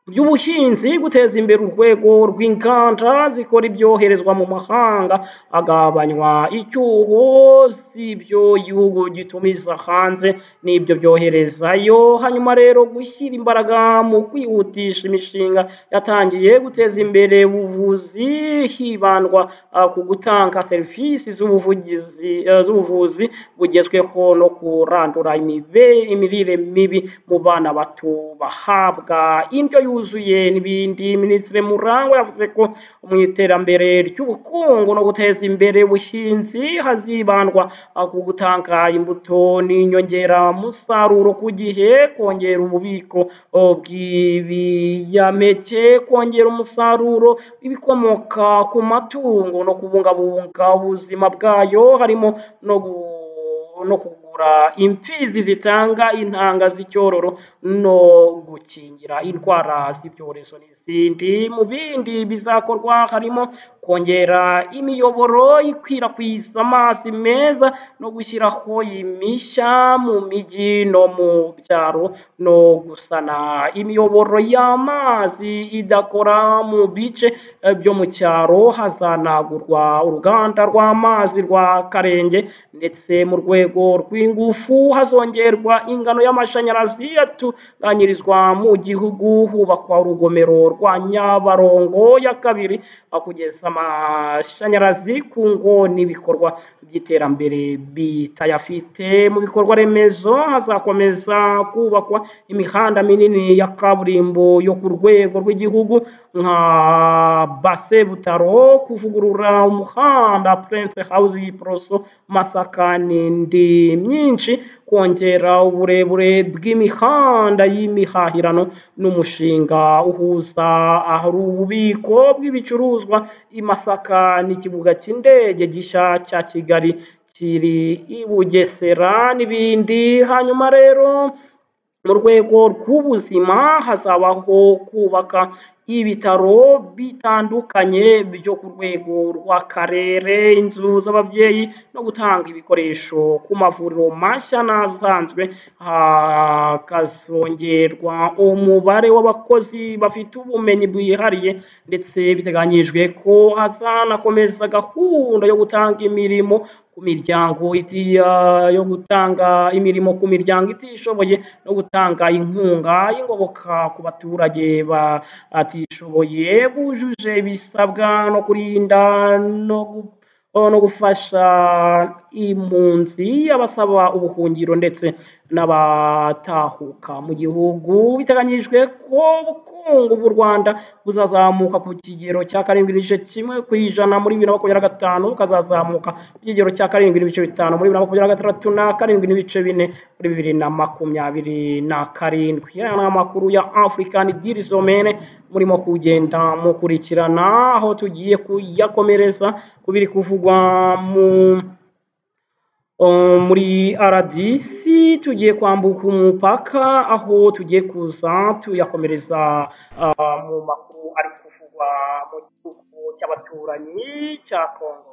by'ubuhinzi, guteza imbere urwego rw'inganda zikora ibyoherezwa mu mahanga, agabanywa icyuho z'ibyo igihugu gitumiza hanze n'ibyo byoherezayo. Hanyuma rero gushyira imbaraga mu kwihutisha imishinga yatangiye, guteza imbere ubuvuzi hibandwa ku gutanga serivisi z'ubuvuzi bugezweho no kurandura imirire mibi mu bana bato bahabwa indyo yuzuye n'ibindi. Minisitiri Murangwa yavuze ko mu iterambere ry'ubukungu no guteza imbere ubuhinzi hazibandwa ku gutanga imbuto n'inyongeramusaruro ku gihe, kongera ububiko bw'ibinyampeke, kongera umusaruro w'ibikomoka ku matungo no kubungabunga ubuzima bwayo, harimo no kugura imfizi zitanga intanga z'icyororo no gukingira indwara z'ibyorezo n'izindi. Mu bindi bizakorwa harimo kongera imiyoboro ikwirakwiza amazi meza no gushyiraho imishya mu mijyi no mu byaro, no gusana imiyoboro y'amazi idakora mu bice byo mu cyaro. Hazanagurwa uruganda rw'amazi rwa Karenge, ndetse mu rwego rw'ingufu hazongerwa ingano y'amashanyarazi atunganyirizwa mu gihugu, hubakwa urugomero rwa Nyabarongo ya 2 kugeza amashanyarazi ku ngo n'ibikorwa by'iterambere bitayafite. Mu bikorwa remezo hazakomeza kubakwa imihanda minini ya kaburimbo yo ku rwego rw'igihugu nka Base Butaro, kuvugurura umuhanda Prince House Proso Masaka n'indi myinshi, kongera uburebure bw'imihanda y'imihahirano n'umushinga uhuza ahari ububiko bw'ibicuruzwa i Masaka n'ikibuga cy'indege gishya cya Kigali kiri i Bugesera n'ibindi. Hanyuma rero mu rwego rw'ubuzima hazabaho kubaka ibitaro bitandukanye byo ku rwego rw'akarere, inzu z'ababyeyi no gutanga ibikoresho ku mavuriro mashya n'asanzwe, hakazongerwa umubare w'abakozi bafite ubumenyi bwihariye, ndetse biteganyijwe ko hazanakomeza gahunda yo gutanga imirimo ku miryango yo gutanga imirimo ku miryango itishoboye no gutanga inkunga y'ingoboka ku baturage batishoboye bujuje ibisabwa, no kurinda no gufasha impunzi, abasaba ubuhungiro ndetse n'abatahuka mu gihugu. Biteganyijwe ko ubukungu bw'u Rwanda buzazamuka ku kigero cya 7.1% muri 2025, bukazazamuka ku kigero cya 7.5 muri 2026 na 7.4 muri 2027. Aya ni amakuru ya African Deals Domain murimo kugenda mukurikirana, aho tugiye kuyakomereza ku biri kuvugwa muri RDC. Tugiye kwambuka umupaka, aho tugiye kuza tuyakomereza mu makuru ari kuvugwa mu gihugu cy'abaturanyi cya Congo.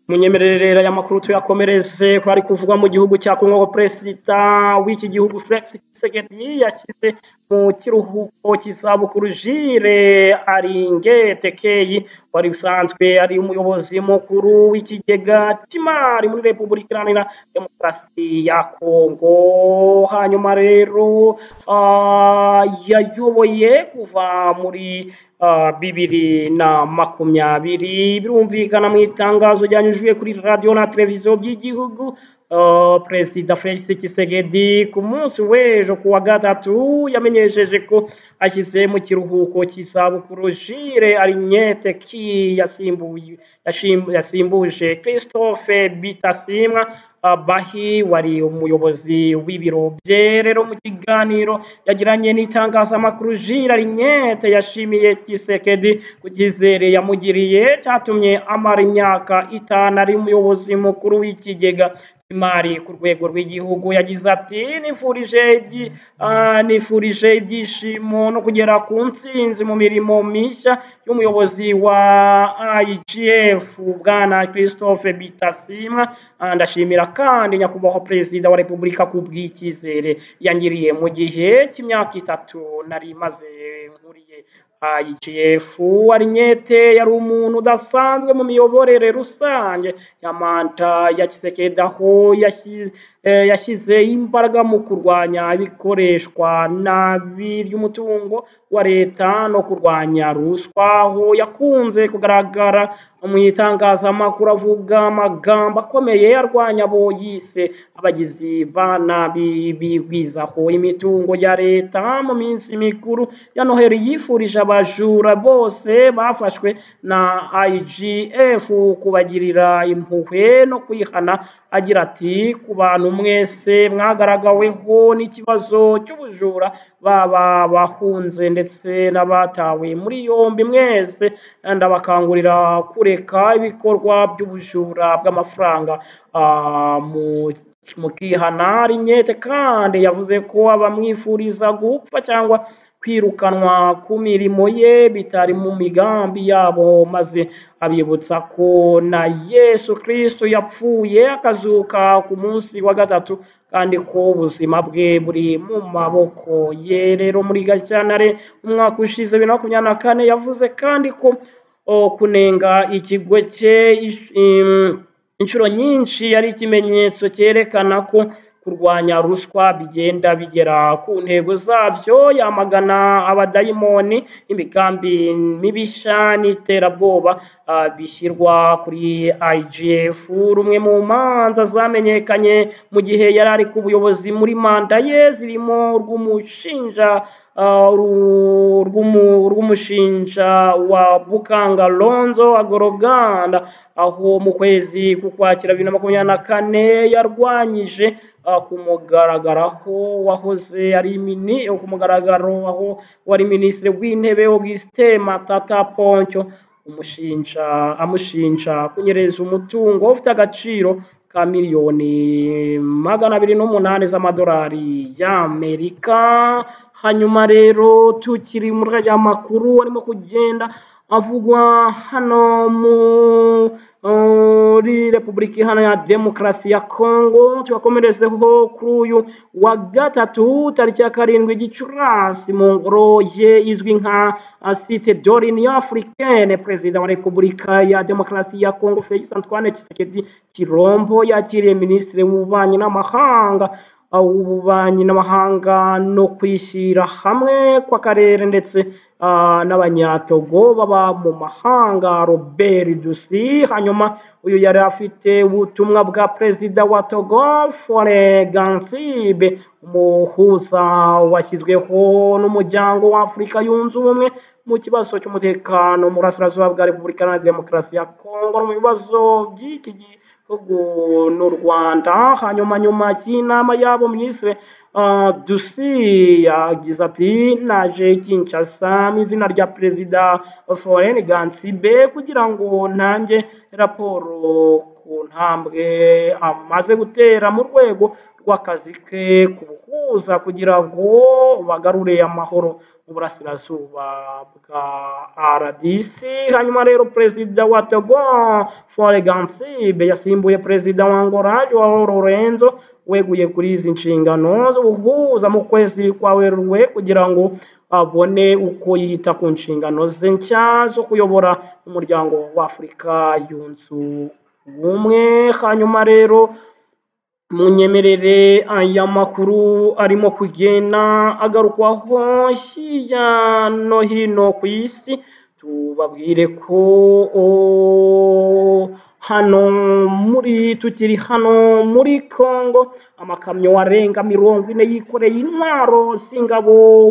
Munyemerere rero aya makuru tuyakomereze ko ari kuvugwa mu gihugu cya Congo. Perezida w'iki gihugu Felix Tshisekedi yashyize mu kiruhuko cy'izabukuru Jules Alingete Key, wari usanzwe ari umuyobozi mukuru w'ikigega cy'imari muri Repubulika Iharanira Demokarasi ya Congo. Hanyuma rero yayoboye kuva muri 2020. Birumvikana mu itangazo ryanyujijwe kuri radiyo na televiziyo by'igihugu, Perezida Felix Tshisekedi ku munsi w'ejo ku wa gatatu yamenyesheje ko ashyize mu kiruhuko cy'izabukuru Jules Alingete Key yasimbuje Christophe Bitasimwa Bahi wari umuyobozi w'ibiro bye. Rero mu kiganiro yagiranye n'itangazamakuru, Jules Alingete yashimiye Tshisekedi ku cyizere yamugiriye cyatumye amara imyaka 5 ari umuyobozi mukuru w'ikigega cy'imari ku rwego rw'igihugu. Yagize ati: nifurije ibyishimo no kugera ku ntsinzi mu mirimo mishya y'umuyobozi wa IGF Bwana Christophe Bitasimwa. Ndashimira kandi Nyakubahwa Perezida wa Repubulika ku bw'icyizere yangiriye mu gihe cy'imyaka 3 nari maze nkuriye IGF. Alingete yari umuntu udasanzwe mu miyoborere rusange ya manda ya Tshisekedi, aho yashyize imbaraga mu kurwanya ibikoreshwa nabi ry'umutungo wa leta no kurwanya ruswa, aho yakunze kugaragara mu itangazamakuru avuga amagambo akomeye arwanya abo yise abagizi ba nabi bigwizaho imitungo ya leta. Mu minsi mikuru ya Noheli yifurije abajura bose bafashwe na IGF kubagirira impuhwe no kwihana, agira ati: ku bantu mwese mwagaragaweho n'ikibazo cy'ubujura, baba bahunze ndetse n'abatawe muri yombi, mwese ndabakangurira kureka ibikorwa by'ubujura bw'amafaranga mukihana. Alingete kandi yavuze ko abamwifuriza gupfa cyangwa kwirukanwa ku mirimo ye bitari mu migambi yabo, maze abibutsa ko na Yesu Kristo yapfuye akazuka ku munsi wa gatatu, kandi ko ubuzima bwe buri mu maboko ye. Rero muri Gashyantare umwaka ushize 2024 yavuze kandi ko kunenga ikigo cye inshuro nyinshi ari ikimenyetso cyerekana ko kurwanya ruswa bigenda bigera ku ntego zabyo. Yamagana abadayimoni, imigambi mibisha n'iterabwoba bishyirwa kuri IGF. Rumwe mu manza zamenyekanye mu gihe yari ari ku buyobozi muri manda ye zirimo rw'umushinja wa Bukanga Lonzo Agoroganda, aho mu kwezi k'Ukwakira 2024 yarwanyije ku mugaragaro wahoze ari ku mugaragaro aho wari minisitiri w'intebe Augustin Matata Ponyo. amushinja kunyereza umutungo ufite agaciro ka miliyoni 208 z'amadolari y'Amerika. Hanyuma rero tukiri muri aya makuru arimo kugenda avugwa hano muri Repubulika Iharanira Demokarasi ya Kongo, tubakomerezeho kuri uyu wa gatatu tariki ya 7 Gicurasi mu ngoro ye izwi nka Cité de l'Union Africaine, Perezida wa Repubulika ya Demokarasi ya Kongo Felix Antoine Tshisekedi Tshilombo yakiriye Minisitiri w'Ububanyi n'Amahanga no kwishyira hamwe kw'akarere ndetse n'abanyatogo baba mu mahanga Robert Dussey. Hanyuma uyu yari afite ubutumwa bwa Perezida wa Togo Faure Gnassingbe, umuhuza washyizweho n'umuryango wa Afurika yunze ubumwe mu kibazo cy'umutekano mu burasirazuba bwa Repubulika Iharanira Demokarasi ya Kongo no mu bibazo by'iki gihugu n'u Rwanda. Hanyuma nyuma y'inama yabo, Minisitiri Dussey yagize ati: "Naje Kinshasa mu izina rya Perezida Faure Gnassingbe kugira ngo ntange raporo ku ntambwe amaze gutera mu rwego rw'akazi ke k'ubuhuza kugira ngo bagarure amahoro mu burasirazuba bwa RDC." Hanyuma rero Perezida wa Togo Faure Gnassingbe yasimbuye Perezida wa Angola João Lourenço weguye kuri izi nshingano z'ubuhuza mu kwezi kwa Werurwe kugira ngo abone uko yita ku nshingano ze nshya zo kuyobora umuryango wa Afurika yunze ubumwe. Hanyuma rero munyemerere aya makuru arimo kugenda agarukwaho hirya no hino ku isi, tubabwire ko hano muri tukiri hano muri Kongo amakamyo arenga 40 yikoreye intwaro z'ingabo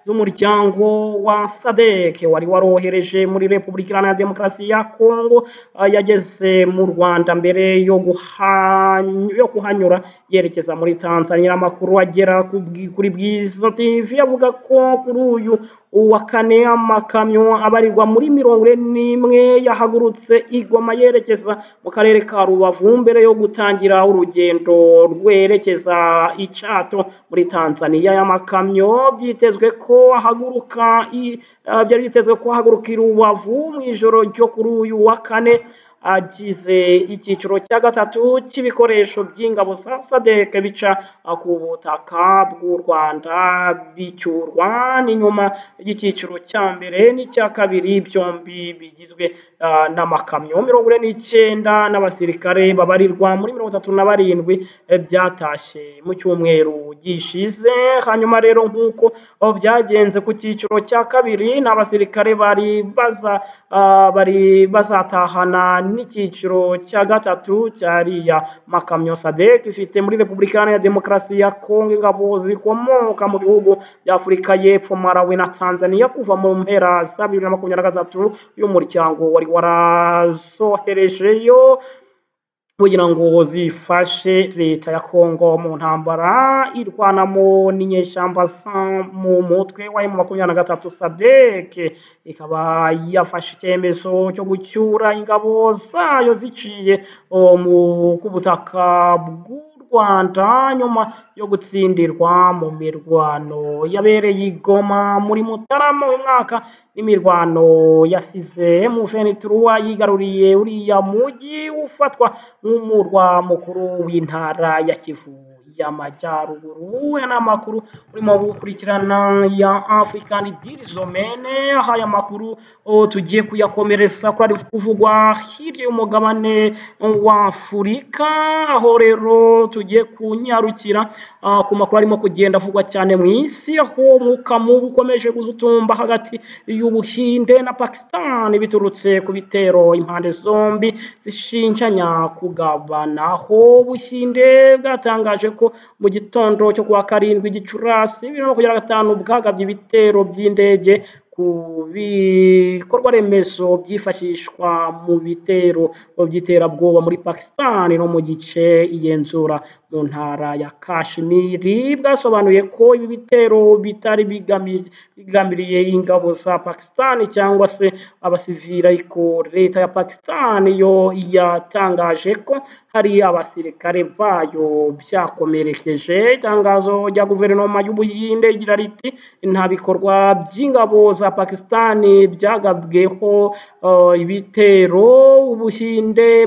z'umuryango wa SADC wari warohereje muri Repubulika Iharanira Demokarasi ya Kongo yageze mu Rwanda mbere yo kuhanyura yerekeza muri Tanzania. Amakuru agera kuri Bwiza TV avuga ko kuri uyu wa kane amakamyo abarirwa muri 41 yahagurutse i Goma yerekeza mu karere ka Rubavu mbere yo gutangira urugendo rwerekeza i Chato muri Tanzania. Aya makamyo byitezwe ko ahaguruka i Rubavu mu ijoro ryo kuri uyu wa kane, agize icyiciro cya gatatu cy'ibikoresho by'ingabo za SADC bica ku butaka bw'u Rwanda bicyurwa n'inyuma y'icyiciro cya mbere n'icya kabiri, byombi bigizwe n'amakamyo 49 n'abasirikare babarirwa muri 37 byatashye mu cyumweru gishize. Hanyuma rero nk'uko byagenze ku cyiciro cya kabiri, n'abasirikare bari bazatahana n'icyiciro cya gatatu cyariya makamyo. SADC ifite muri Repubulika Iharanira Demokarasi ya Kongo ingabo zikomoka mu bihugu bya Afurika y'Epfo, Malawi na Tanzania kuva mu mpera za 2023. Uyu muryango wari warazoherejeyo kugira ngo zifashe leta ya Kongo mu ntambara irwanamo n'inyeshyamba mu mutwe wa M23. SADC ikaba yafashe icyemezo cyo gucyura ingabo zayo ziciye ku butaka bw'u Rwanda nyuma yo gutsindirwa mu mirwano yabereye i Goma muri Mutarama uyu mwaka, n'imirwano yasize M23 yigaruriye uriya mujyi ufatwa nk'umurwa mukuru w'intara ya Kivu y'Amajyaruguru. Aya ni amakuru urimo gukurikirana ya African Deals Domain. Aya makuru tugiye kuyakomereza ko ari kuvugwa hirya y'umugabane wa Afurika, aho rero tugiye kunyarukira ku makuru arimo kugenda avugwa cyane mu isi, aho umwuka mubi ukomeje gutumba hagati y'Ubuhinde na Pakistan biturutse ku bitero impande zombi zishinjanya kugabanaho. Ubuhinde bwatangaje ko mu gitondo cyo kuwa 7 Gicurasi 2025 bwagabye ibitero by'indege ku bikorwa remezo byifashishwa mu bitero by'iterabwoba muri Pakistan no mu gice igenzura mu ntara ya Kashmiri. Bwasobanuye ko ibi bitero bitari bigambiriye ingabo za Pakistan cyangwa se abasivili, ariko leta ya Pakistan yo yatangaje ko hari abasirikare bayo byakomerekeje. Itangazo rya guverinoma y'Ubuhinde rigira riti: "Nta bikorwa by'ingabo za Pakistan byagabweho ibitero. Ubuhinde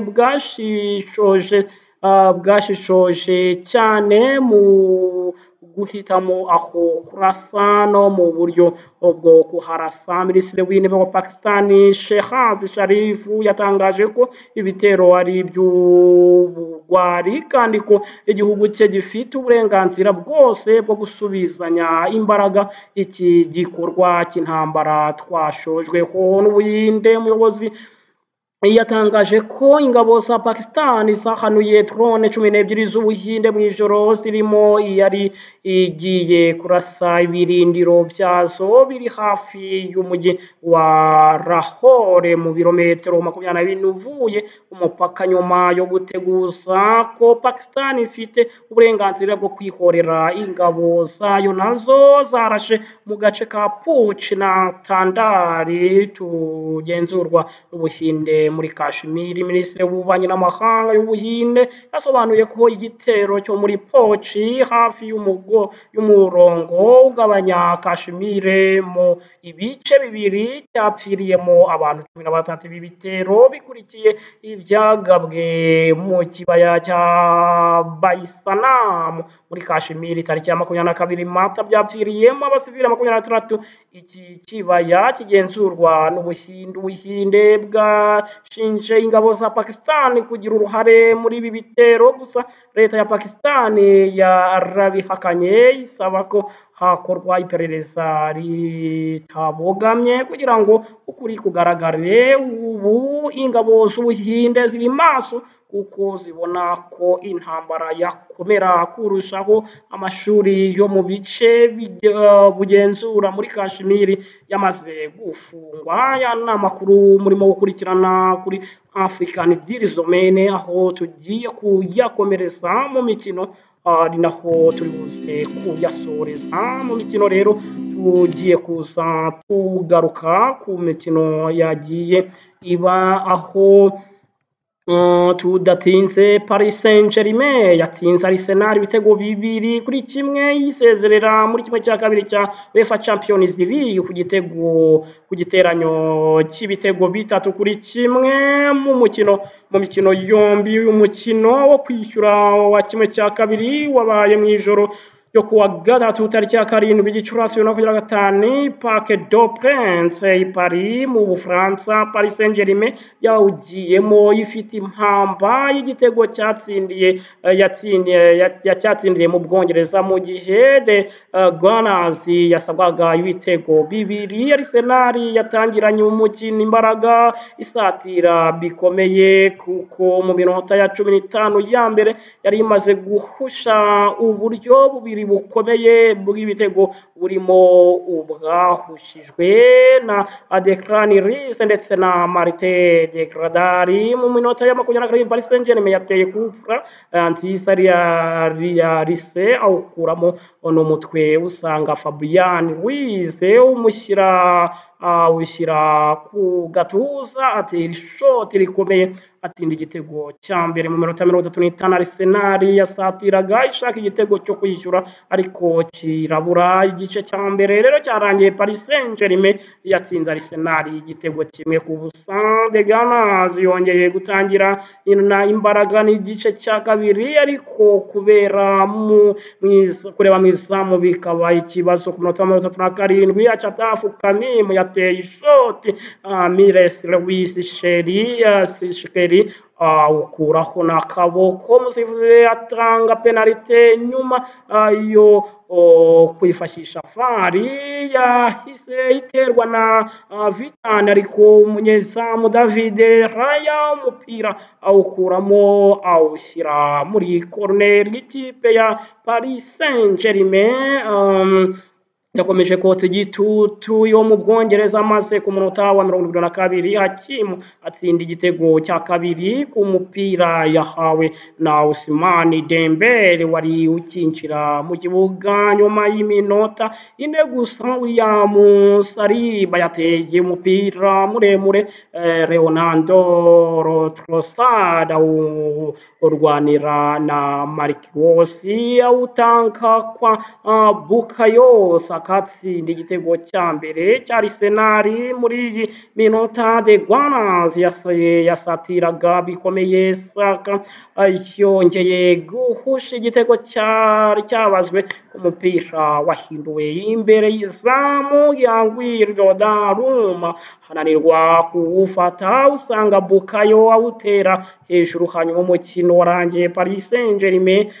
bwashishoje cyane mu guhitamo aho kurasa no mu buryo bwo kuharasa." Minisitiri w'Intebe wa Pakistan, Shehbaz Sharif, yatangaje ko ibitero ari iby'ubugwari kandi ko igihugu cye gifite uburenganzira bwose bwo gusubizanya imbaraga iki gikorwa cy'intambara twashojweho n'Ubuhinde. Umuyobozi yatangaje ko ingabo za Pakistan zahanuye drone 12 z'Ubuhinde mu ijoro, zirimo iyari igiye kurasa ibirindiro byazo biri hafi y'umujyi wa Lahore, mu birometero 24 uvuye umupaka, nyuma yo guteguza ko Pakistan ifite uburenganzira bwo kwihorera. Ingabo zayo nazo zarashe mu gace ka Poonch na Tandari tugenzurwa n'Ubuhinde muri Kashmir. Minisitiri w'Ububanyi n'Amahanga y'Ubuhinde yasobanuye ko igitero cyo muri Poonch, hafi y'umurongo ugabanya Kashmir mu ibice bibiri, cyapfiriyemo abantu 13. Ibi bitero bikurikiye ibyagabwe mu kibaya cya Baisanam muri Kashmir tariki ya 22 Mata, byapfiriyemo abasivili 26. Iki kibaya kigenzurwa n'Ubuhinde. Ubuhinde bwashinje ingabo za Pakistan kugira uruhare muri ibi bitero, gusa leta ya Pakistan yarabihakanye, isaba ko hakorwa iperereza ritabogamye kugira ngo ukuri kugaragare. Ubu ingabo z'Ubuhinde ziri maso kuko zibona ko intambara yakomera kurushaho. Amashuri yo mu bice bugenzura muri Kashmir yamaze gufungwa. Aya ni amakuru murimo gukurikirana kuri African Deals Domain, aho tugiye kuyakomereza mu mikino, ari naho turi buze kuyasoreza. Mu mikino rero, tugiye kuza tugaruka ku mikino yagiye iba, aho tudatinze Paris Saint-Germain yatsinze Arsenal ibitego 2-1, yisezerera muri 1/2 cya UEFA Champions League ku giteranyo cy'ibitego 3-1 mu mikino yombi. Umukino wo kwishyura wa 1/2 wabaye mu ijoro ryo kuwa gatatu tariki ya 7 Gicurasi 2025, Parc des Princes i Paris mu Bufaransa. Paris Saint-Germain yawugiyemo ifite impamba y'igitego cyatsindiye yatsindiye yacyatsindiye mu Bwongereza, mu gihe The Gunners yasabwaga ibitego 2. Arsenal yatangiranye umukino imbaraga, isatira bikomeye, kuko mu minota ya 15 ya mbere yari imaze guhusha uburyo bubiri bukomeye bw'ibitego, burimo ubwahushijwe na Declan Rice ndetse na Martin Odegaard. Mu minota ya 27, Paris Saint-Germain yateye coup franc nziza ya Rice, awukuramo n'umutwe usanga Fabian Ruiz, umushyira awushyira ku gatuza, atera ishoti rikomeye, atsinda igitego cya mbere. Mu minota 35, Arsenal yasatiraga ishaka igitego cyo kwishyura, ariko kirabura. Igice cya mbere rero cyarangiye Paris Saint-Germain yatsinze Arsenal igitego 1-0. The Gunners yongeye gutangira imbaraga n'igice cya kabiri, ariko kubera kureba mu izamu bikaba ikibazo. Ku minota 37, Achraf Hakimi yateye ishoti, Myles Lewis Skelly awukuraho n'akaboko, umusifuzi atanga penalite. Nyuma yo kwifashisha VAR, yahise iterwa na Vitani, ariko umunyezamu David Raya umupira awukuramo, awushyira muri koroneri y'ikipe ya Paris Saint-Germain. Yakomeje kotsa igitutu yo mu Bwongereza, maze ku munota wa 72 Hakimu atsinda igitego cya kabiri ku mupira yahawe na Ousmane Dembele wari ukinjira mu kibuga. Nyuma y'iminota 4 gusa, William Saliba yateye umupira muremure, Leonardo Trossard urwanira na Marquinhos awutanga kwa Bukayo Saka atsinda igitego cya mbere cya Arsenal. Muri iyi minota The Gunners yasatiraga bikomeye. Saka yongeye guhusha igitego cyari cyabazwe ku mupira wahinduwe imbere y'izamu Gianluigi Donnarumma ananirwa kuwufata, usanga Bukayo awutera hejuru. Hanyuma umukino warangiye Paris Saint-Germain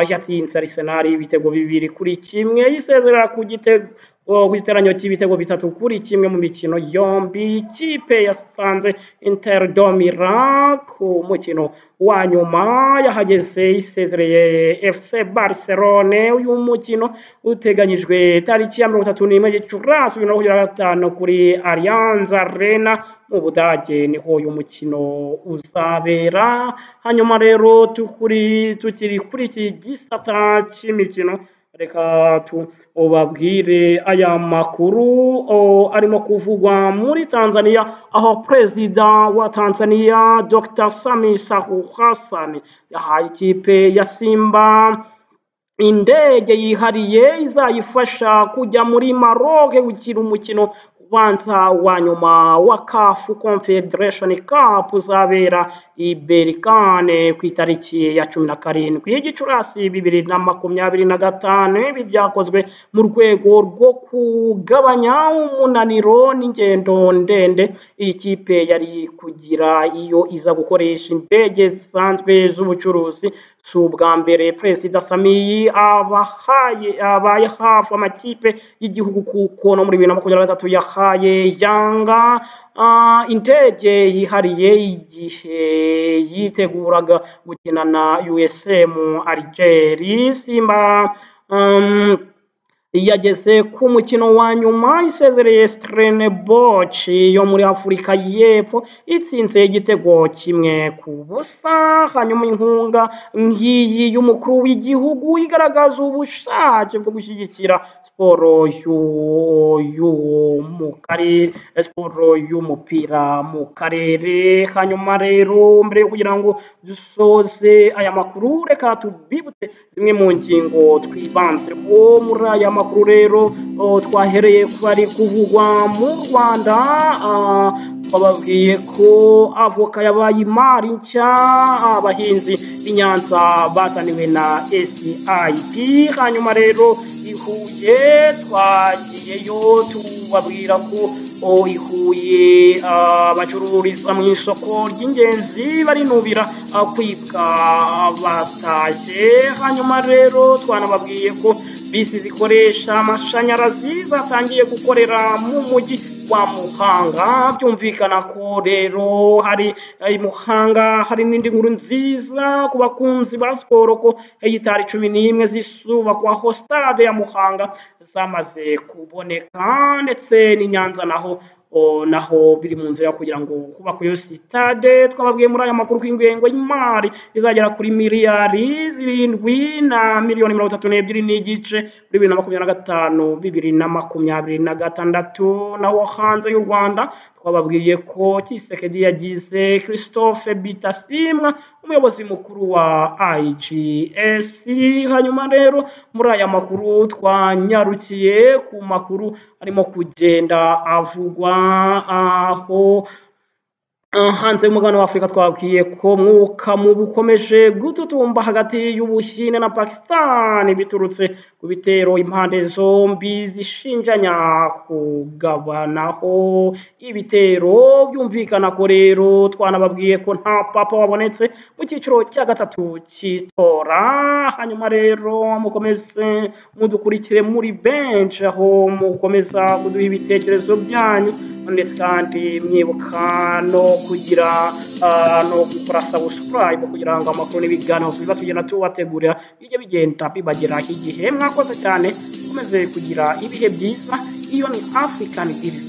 yatsinze Arsenal ibitego 2-1, isezerera ku gitego ku giteranyo cy'ibitego 3-1 mu mikino yombi. Ikipe yasanze Inter de Milan ku mukino wa nyuma yahageze isezereye FC Barcelone. Uyu mukino uteganyijwe tariki ya 31 Gicurasi 2025 kuri Allianz Arena mu Budage, niho uyu mukino uzabera. Hanyuma rero tukiri kuri iki gisata cy'imikino, reka tubabwire aya makuru arimo kuvugwa muri Tanzania, aho perezida wa Tanzania Dr. Samia Suluhu Hassan yahaye ikipe ya Simba indege yihariye izayifasha kujya muri Maroc gukina umukino ubanza wa nyuma wa CAF Confederation Cup uzabera i Berkane ku itariki ya 17 Gicurasi 2025. Ibi byakozwe mu rwego rwo kugabanya umunaniro n'ingendo ndende iyi kipe yari kugira iyo iza gukoresha indege zisanzwe z'ubucuruzi. Si ubwa mbere Perezida Samia abaye hafi amakipe y'igihugu, kuko no muri 2023 yahaye Yanga indege yihariye igihe yiteguraga gukina na USM Alger. Simba yageze ku mukino wa nyuma isezereye Stellenbosch yo muri Afurika y'Epfo itsinze igitego 1-0. Hanyuma inkunga nk'iyi y'umukuru w'igihugu igaragaza ubushake bwo gushyigikira siporo siporo y'umupira mu karere. Hanyuma rero mbere yo kugira ngo dusoze aya makuru, reka tubibutse zimwe mu ngingo twibanzeho muri aya makuru. Rero twahereye bari kuvugwa mu Rwanda, bababwiye ko avoka yabaye imari nshya abahinzi b'i Nyanza bazaniwe na SIP. Hanyuma rero i Huye twagiyeyo tubabwira ko i Huye bacururiza mu isoko ry'ingenzi barinubira kwibwa batashye. Hanyuma rero twanababwiye ko bisi zikoresha amashanyarazi zatangiye gukorera mu mujyi wa Muhanga. Byumvikana ko rero hari i Muhanga hari n'indi nkuru nziza ku bakunzi ba siporo, ko hegitari 11 zisubakwaho stade ya Muhanga zamaze kuboneka, ndetse n'i Nyanza naho biri mu nzira kugira ngo kubakwe iyo sitade. Twababwiye muri aya makuru ko ingengo y'imari izagera kuri miliyari 7 na miliyoni 32.5 muri 2025 2026. Naho hanze y'u Rwanda twababwiye ko Tshisekedi yagize Christophe Bitasimwa umuyobozi mukuru wa IGS. Hanyuma rero muri aya makuru twanyarukiye ku makuru arimo kugenda avugwa aho hanze y'umugabane wa Afurika. Twabwiye ko mwuka mubi ukomeje gututumba hagati y'Ubuhinde na Pakistan biturutse ku bitero impande zombi zishinjanya kugabanaho ibitero. Byumvikana ko rero twanababwiye ko nta papa wabonetse mu cyiciro cya gatatu cy'itora. Hanyuma rero mukomeze mudukurikire muri benshi, aho mukomeza kuduha ibitekerezo byanyu, ndetse kandi mwibuka no kugira no gukora subscribe kugira ngo amakuru n'ibiganiro tuba tugenda tubategurira bijye bigenda bibageraho igihe. Mwakoze cyane, Mukomeze kugira ibihe byiza. Iyo ni African Deals.